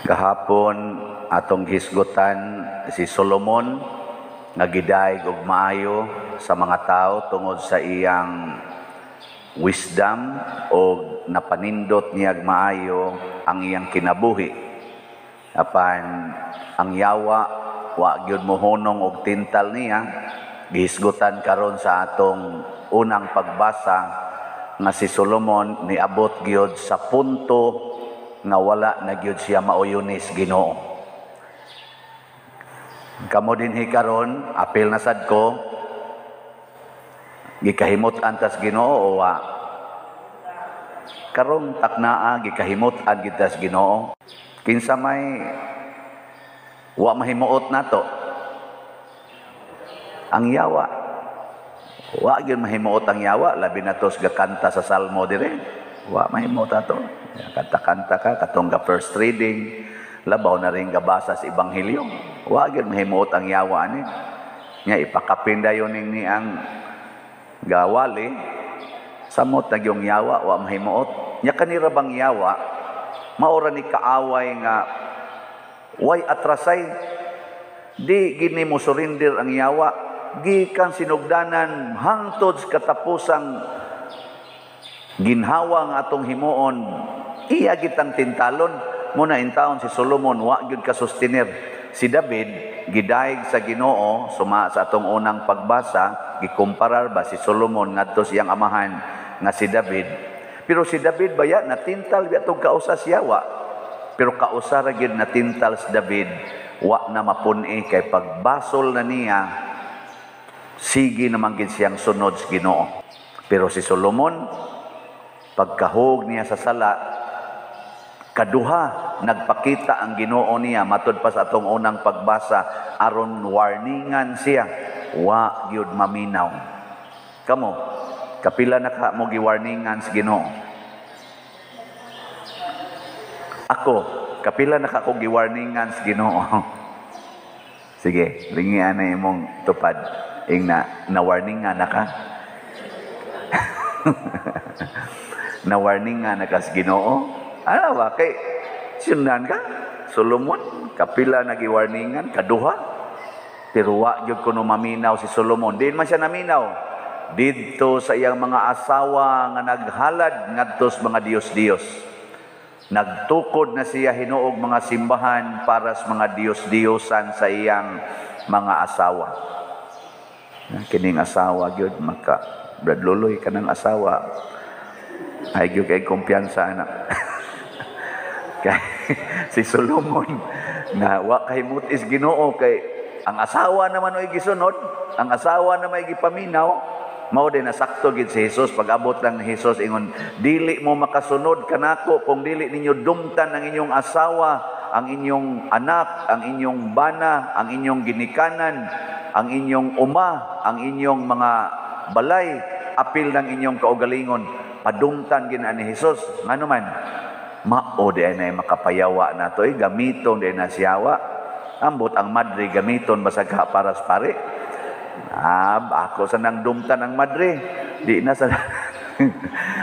Kahapon atong hisgutan si Solomon nga gidayeg og maayo sa mga tao tungod sa iyang wisdom o napanindot niya maayo ang iyang kinabuhi. Apan ang yawa wa gyud mohunong og tintal niya. Gihisgutan karon sa atong unang pagbasa nga si Solomon niabot gyud sa punto nga wala na gyud siya mauyunis Ginoo. Kamo dinhi karon, apil na sad ko, gikahimut-an tas Ginoo o wa? Karong taknaa, gikahimut-an gid tas Ginoo. Kinsa may wa mahimuot nato? Ang yawa. Wa gyud mahimuot ang yawa, labi na tos gakanta sa salmo dire. Wa mahimuot ato. Kanta-kanta ka katong ga first reading, labaw na rin gabasa sa ebanghelyo. Wa gyud mahimuot ang yawa ani. Nya ipakapin dayon ning ni ang gawali, samot na gyung yawa, wa mahimuot. Nya kanira bang yawa, maora ni kaaway nga way atrasay. Di gini mo surrender ang yawa, gikan sinugdanan hangtod sa katapusang ginhawa nga atong himuon, iya gitang tintalon. Muna intaon si Solomon wa gyud ka sustenir. Si David gidayeg sa Ginoo, suma sa atong unang pagbasa, gikumparar ba si Solomon ngadto siyang amahan nga si David. Pero si David baya natintal biya tong kausa siya wa. Pero kausa ra gyud natintal si David, wa na mapun-i kay pagbasol na niya, sige naman gid siyang sunod sa Ginoo. Pero si Solomon, pagkahog niya sa sala, kaduha nagpakita ang Ginoo niya matud pa sa atong unang pagbasa aron warningan siya, wa gyud maminaw. Kamo, kapila na ka mo giwarningan sa Ginoo? Ako, kapila na ka ko giwarningan sa Ginoo? Sige, lingian na imong tupad. Ingna, na-warningan na ka? Na-warningan na ka sa Ginoo? Ano ba? Kay, sinundan ka? Solomon, kapila na giwarningan, kaduha. Pero wa gyud kuno maminaw si Solomon. Diin man siya naminaw. Didto sa iyang mga asawa nga naghalad ngadto sa mga Diyos-Diyos. Nagtukod na siya hinuog mga simbahan para sa mga Diyos-Diyosan sa iyang mga asawa. Kining asawa gyud maka Brad Luloy kanang asawa. Ay gyud kay kumpiyansa anak. Kay si Solomon nga wa kay mutis Ginoo kay ang asawa naman oy gisunod, ang asawa na may gipaminaw. Mao din nasakto gid si Jesus. Pag-abot lang ni Jesus ingon, dili mo makasunod kanako kung dili ninyo dumtan ang inyong asawa, ang inyong anak, ang inyong bana, ang inyong ginikanan, ang inyong uma, ang inyong mga balay, apil ng inyong kaugalingon. Padumtan gid ni Jesus. Ngano man? Mao di ay makapayawa nato, eh, gamiton di na siyawa. Ambot ang madre gamiton basag ka para sa pare. Ah, ako sa nang dumtan ang madre. Di na sa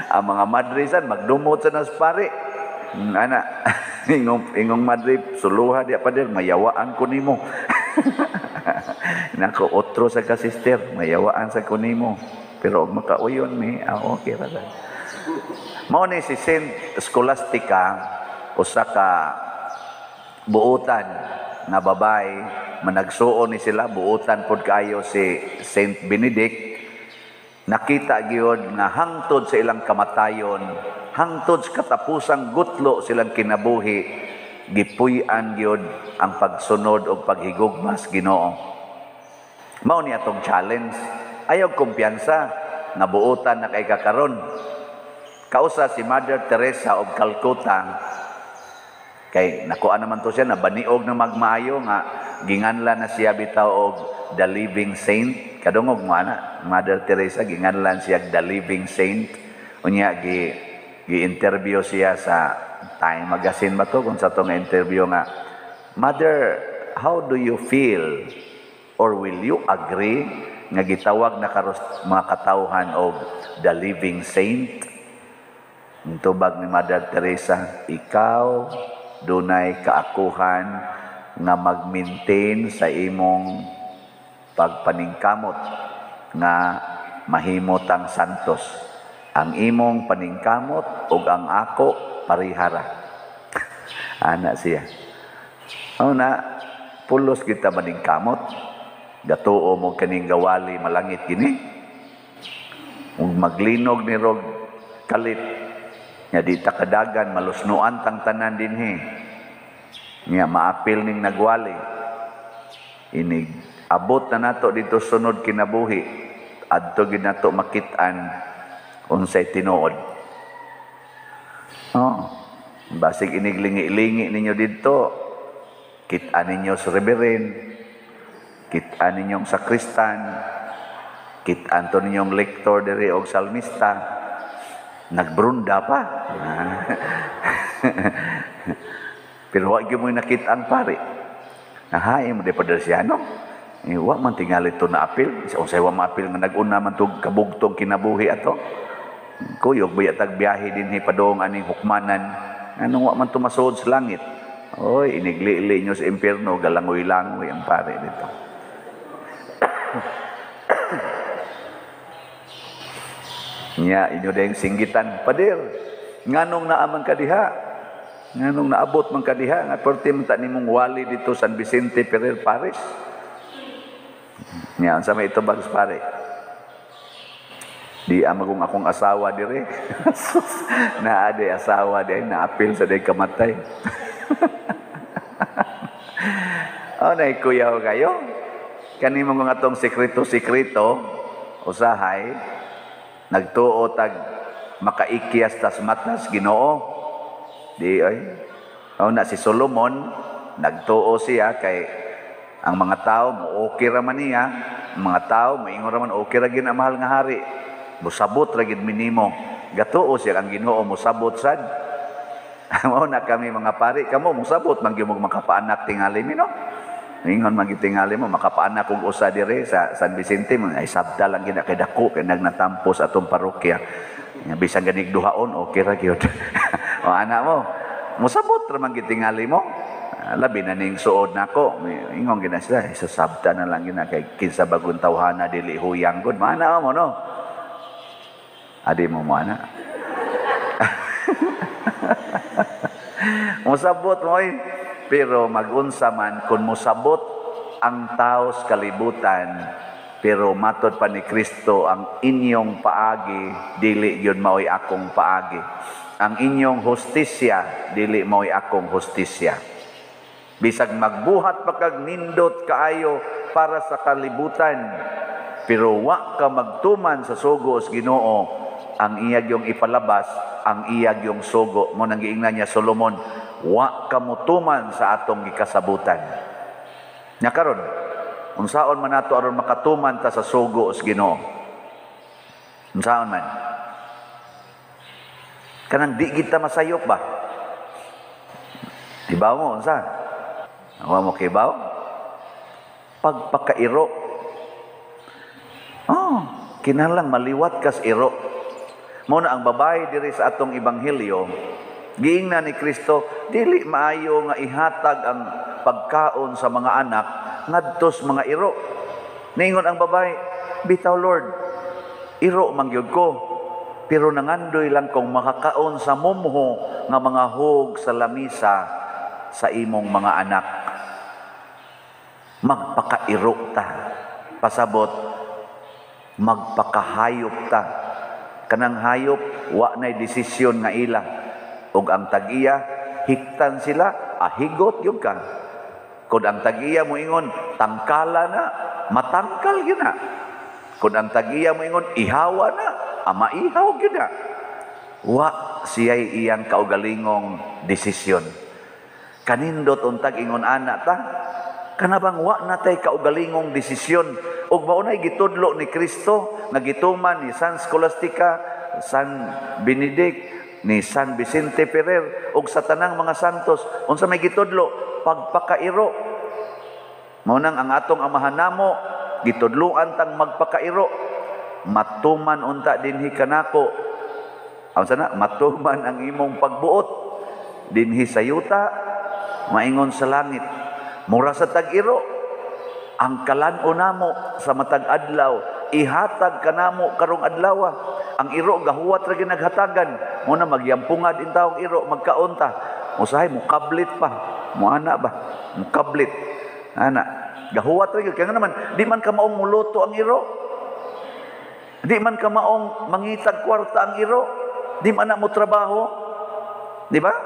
ang mga madre san magdumot sa nas pare. Ana, ingong ingong madre suluha di pa dir mayawaan ko nimo. Nako otro sa ka sister, mayawaan sa ko nimo. Pero og makauyon mi, ah, okay ra sad. Mao ni si Saint Scholastica, usa ka buotan nga babae, managsuon ni sila, buotan pod kaayo si Saint Benedict. Nakita gyud nga hangtod sa ilang kamatayon, hangtod sa katapusang gutlo silang kinabuhi, gipuy-an gyud ang pagsunod o paghigugma sa Ginoo. Mao ni atong challenge. Ayaw kumpiyansa nga buotan na kay kakaron. Kausa si Mother Teresa of Calcutta, kay nakuha naman to siya, nabaniog na magmaayo nga ginganlan na siya bitaw og the living saint. Kadungog mo ana, Mother Teresa ginganlan siya the living saint. Unya gi-interview siya sa Time magazine ba to, kung sa to nga interview nga, "Mother, how do you feel or will you agree nga gitawag na karos mga katawhan og the living saint?" Ang tubag ni Mother Teresa, "Ikaw Dunay kaakuhan nga mag-maintain sa imong pagpaningkamot nga mahimo tang santos. Ang imong paningkamot ug ang ako parihara. Ana siya. O na, pulos kita maningkamot. Gatuo mo kaning gawali malangit kini. Ug maglinog ni rog kalit. Nya di ta kadagan malusnoan tang tanan dinhi. Nya maapil ning nagwali. Inig abot na nato dito sunod kinabuhi. Adto gid nato makit-an unsay tinuod. Oh, basig iniglingi-lingi ninyo didto. Kit-an ninyo sa reverend, kit-an ninyong sakristan, kit-an to ninyong lektor diri og salmista. Nagbrunda pa. Pero wa gyud mo nakita ang pare. Nahain mo di pa siya, no? Eh, wa man tingali to na apil. Unsay wa maapil nga nag-una man tog kabugtong kinabuhi ato. Kuyog baya tag biyahe dinhi padung aning hukmanan. Anong wa man to masuod sa langit? Oy, iniglili nyo sa impierno, galangoy-langoy ang pare dito. Nya inyo dayong singgitan, pader, nganong naaman ka diha? Nganong naabot man ka diha? Nga perti man ta nimong wali dito San Vicente Ferrer Paris. Nya unsa may itubag sa pare? Di amagong akong asawa dire. Naa di asawa di naapil sa day kamatay. Oh, nay kuyaw kayo. Kani mo nga atong sekreto-sekreto usahay nagtuo tag makaikyas tas matas Ginoo. Di ay. Oh, na si Solomon nagtuo siya kay ang mga tao mo okay ra man niya, ang mga tao moingon ra man okay ra gid ang mahal nga hari. Musabot ra gid minimo. Gatuo siya ang Ginoo musabot sad. Mao na kami mga pari, kamo musabot man gyud mo makapaanak tingali mi, no? Ingon man gyud tingali mo makapaanak og usa dire sa San Vicente mo ay sabta lang gid kay dako kay nagnatampos atong parokya. Bisan ganig duhaon okay ra gyud. O ana mo, musabot ra man gyud tingali mo. Labi na ning suod nako, ingon gid na sila, sa sabta na lang gid na kay kinsa bagon tawhana dili huyang gud. Maana mo, no? Adi mo mo ana. Musabot mo eh. Pero magunsa man kung musabot ang tao sa kalibutan, pero matod pa ni Kristo ang inyong paagi dili gyud maoy akong paagi. Ang inyong hustisya dili maoy akong hustisya. Bisag magbuhat pa kag nindot kaayo para sa kalibutan, pero wa ka magtuman sa sugo sa Ginoo, ang iyag yung ipalabas, ang iyag yung sugo. Mo nang giingnan niya Solomon, wa ka mutuman sa atong gikasabutan. Nya karon, unsaon man nato aron makatuman ta sa sugo sa Ginoo? Unsaon man? Kanang di kita masayop ba? Ibaw mo unsa? Wa mo kibaw? Pagpakairo. Oh, kinahanglan maliwat kas iro. Mao na ang babae diri sa atong ebanghelyo, giingnan ni Kristo, dili maayo nga ihatag ang pagkaon sa mga anak ngadtos mga iro. Niingon ang babae, bitaw Lord, iro man gyud ko, pero nangandoy lang kong makakaon sa mumho nga mga hog sa lamisa sa imong mga anak. Magpakairo ta. Pasabot, magpakahayop ta. Kanang hayop, wa na'y desisyon nga ila. Ug ang tag-iya, hiktan sila, ahigot yun ka. Kung ang tag-iya moingon, tangkala na, matangkal yun na. Kung ang tag-iya moingon, ihawa na, amaihaw yun na. Wa siya'y iyang kaugalingong desisyon. Kanindot untag ingon ana ta, kanabang wa natay kaugalingong desisyon. Ug maunay gitudlo ni Kristo nga gituman ni San Scholastica, San Benedict, ni San Vicente Ferrer ug sa tanang mga santos. Unsa may gitudlo? Pagpakairo. Mao nang ang atong amahan namo gitudloan tang magpakairo. Matuman unta dinhi kanako. Unsa na? Matuman ang imong pagbuot dinhi sa yuta Maingon sa langit. Mura sa tag-iro. Ang kalan-on namo sa matag adlaw, ihatag kanamo karong adlaw. Ang iro gahuwat ra ginaghatagan. Mo na magyampungad in taong iro, magkaon ta. Usahay mukablit pa. Muana ba? Mukablit. Ana, gahuwat ra gyud kaya naman di man ka maong muluto ang iro. Di man ka maong mangitag kwarta ang iro. Di man na mo trabaho. Di ba?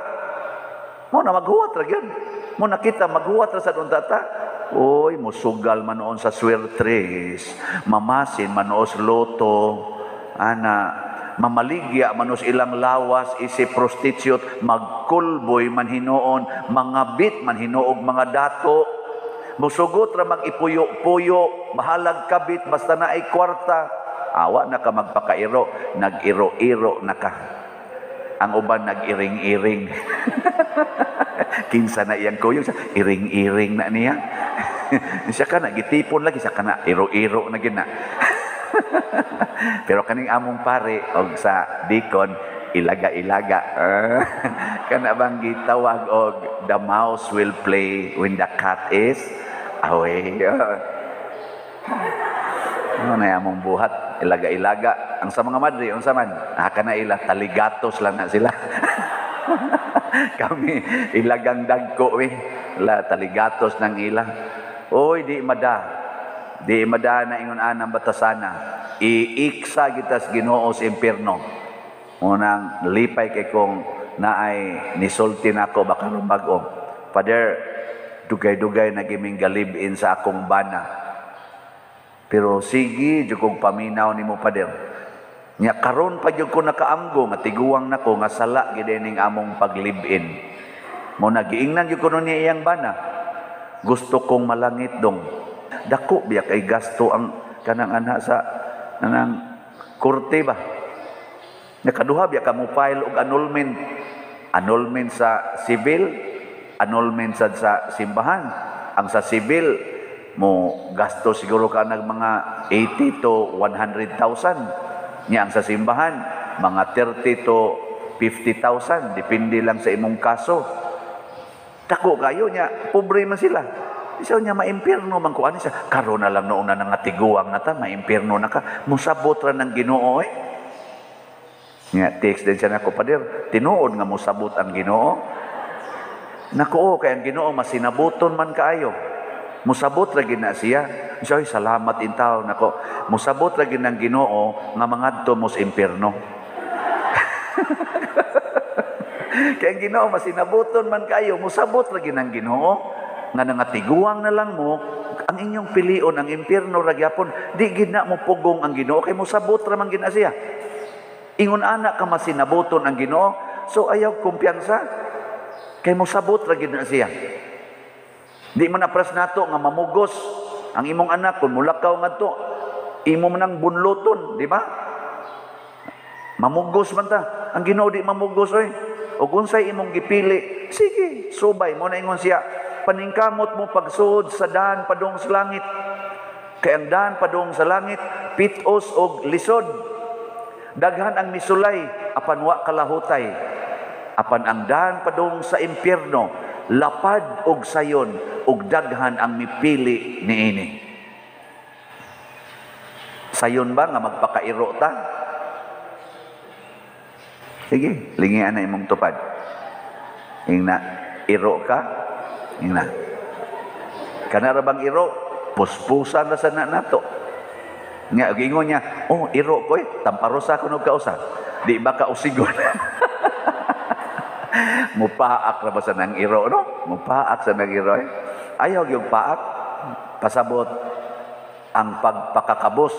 Mo na maghuwat ra gyud. Mo nakita maghuwat ra sa unta ta. Oy, musugal man noon sa swertres, mamasin man noos loto, ana, mamaligya manos ilang lawas isip prostitute, magkulboy man hinuon, mangabit man hinuog mga dato, musugot ra mag-ipuyo-puyo, bahalag kabit basta naay kwarta. Awa na ka magpakairo, nag-iro-iro na ka. Ang uban nag-iring-iring. Kinsa na iyang kuyog, iring-iring na niya. Siya ka na, gitipon lagi, siya ka na, iro-iro na gina. Pero kaning among pare, og sa dikon, ilaga-ilaga. Kana bang gitawag og the mouse will play when the cat is away. Ano na among buhat, ilaga-ilaga. Ang sa mga madre, unsa man, kana ila, taligatos lang na sila. Kami, ilagang dagko eh. La, taligatos ng ila. Oy, di mada. Di mada na ingon anang batasana. Iiksa gitas Ginoo sa impierno. Unang lipay kay kong naay nisulti nako baka lumag-o. Father, dugay-dugay na giming galib-in sa akong bana. Pero sige, jud kong paminaw nimo, Father. Nya karon pa jud ko nakaamgo nga tiguang nako nga sala gid ning among paglib-in. Mo nagiingnan jud ko niya iyang bana. Gusto kong malangit dong. Dako biya kay gasto ang kanang ana sa kanang korte ba. Nakaduha biya ka mo file og annulment. Annulment sa civil, annulment sad sa simbahan. Ang sa civil mo gasto siguro ka nag mga 80 to 100,000. Nya ang sa simbahan mga 30 to 50,000, depende lang sa imong kaso. Dako kayo nya, pobre man sila. Isaw niya maimpierno man ko ani siya. Karon na lang noon na nga tiguang na ta, maimpierno na ka. Musabot ra ng Ginoo eh. Nya text din siya nako, Pader, tinuod nga mosabot ang Ginoo. Nako, oh, kay ang Ginoo masinabuton man kaayo. Musabot ra gid na siya. Siya, ay, salamat intaw nako. Musabot ra gid ng Ginoo nga mangadto mo sa impierno. Kay ang Ginoo masinabuton man kaayo, musabot ra gid ng Ginoo nga nangatiguang na lang mo ang inyong pilion ang impierno ra gyapon. Di gid na mo pugong ang Ginoo kay musabot ra man gid na siya. Ingon ana ka masinabuton ang Ginoo, so ayaw kumpiyansa kay musabot ra gid na siya. Di man apras nato nga mamugos ang imong anak kung mulakaw ngadto, imo man ang bunluton, di ba? Mamugos man ta. Ang Ginoo di mamugos oy. Og unsay imong gipili, sige, subay mo na ingon siya. Paningkamot mo pagsuod sa daan padung sa langit. Kay ang daan padung sa langit pitos og lisod. Daghan ang misulay apan wa kalahutay. Apan ang daan padung sa impierno lapad og sayon ug daghan ang mipili niini. Sayon ba nga magpakairo ta? Sige, lingian na imong tupad. Ingna, iro ka? Ingna. Kana ra bang iro? Puspusan ra sa na nato. Nga ingon niya, oh, iro ko eh, tamparosa kuno kausa. Di ba ka usigon? Mupaak ra ba sa nang iro, no? Mupaak sa nang iro eh. Ayaw yung paak. Pasabot ang pagpakakabos.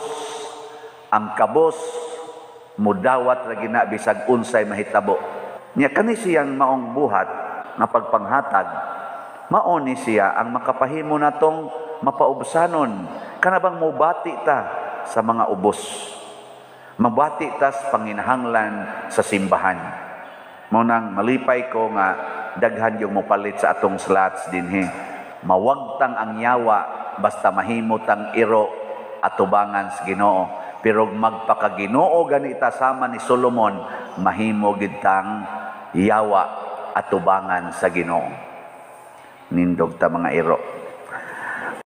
Ang kabos mudawat ra gina bisag unsay mahitabo. Nya kani siyang maong buhat nga pagpanghatag, mao ni siya ang makapahimo natong mapaubsanon. Kana bang mobati ta sa mga ubos? Mabati tas panginahanglan sa simbahan. Mao nang malipay ko nga daghan yung mopalit sa atong slots dinhi. Mawagtang ang yawa basta mahimo tang iro atubangan sa Ginoo. Pero magpakaginoo ganita sama ni Solomon, mahimo gid tang yawa atubangan sa Ginoo. Nindog ta, mga iro.